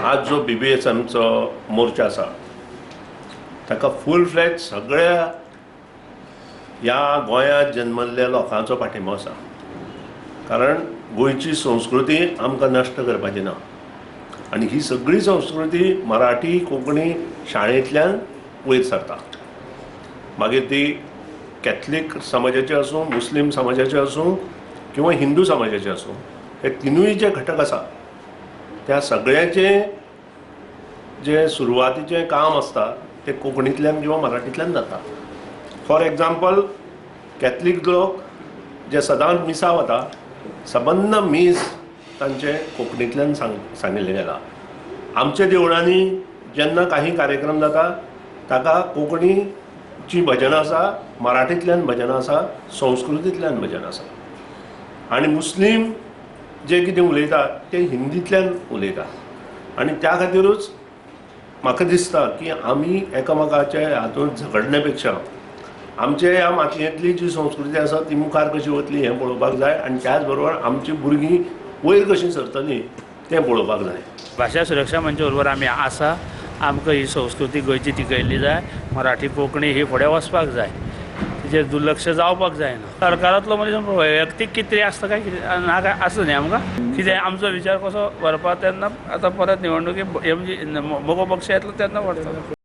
आज जो BBSMचो मोर्चा आसा ताका फूल फ्लॅज सगळ्या ह्या गोंयांत जन्मल्ल्या लोकांचो पाठिंबो आसा, कारण गोंयची संस्कृती आमकां नश्ट करपाची ना आनी ही सगळी संस्कृती मराठी कोंकणी शाळेंतल्यान वयर सरता. मागीर ती कॅथलीक समाजाची आसूं, मुस्लीम समाजाची आसूं किंवा हिंदू समाजाची आसूं, हे तिनूय जे घटक आसा त्या सगळ्याचें जें सुरवातीचें काम आसता तें कोंकणींतल्यान किंवा मराठींतल्यान जाता. फॉर एग्जाम्पल, कॅथलीक लोक जे सदांच मिसा वता, सबंद मीस तांचें कोंकणींतल्यान सांगिल्लें गेलां. आमच्या देवळांनी जेन्ना काही कार्यक्रम जाता ताका कोंकणीची भजनां आसा, मराठींतल्यान भजनां आसा, संस्कृतींतल्यान भजनां आसा. आनी मुस्लीम जे कितें उलयता ते हिंदींतल्यान उलयता. आनी त्या खातीरूच म्हाका दिसता की आमी एकामेकाच्या हातूंत झगडण्या पेक्षा आमच्या ह्या मातयेंतली जी संस्कृती आसा ती मुखार कशी वतली हें पळोवपाक जाय आनी त्याच बरोबर आमची भुरगीं वयर कशीं सरतलीं तें पळोवपाक जाय. भाशा सुरक्षा मंच बरोबर आमी आसा. आमकां ही संस्कृती गोंयची तिगयल्ली जाय. मराठी कोंकणी ही फुडें वचपाक जाय, तिचेर दुर्लक्ष जावपाक जायना. सरकारांतलो मनीस वैयक्तीक कितें आसता काय कितें ना काय आसता न्ही आमकां कितें आमचो विचार कसो व्हरपा तेन्ना आतां परत निवडणुकी म्हणजे मगो पक्ष येतलो तेन्ना व्हरतलो.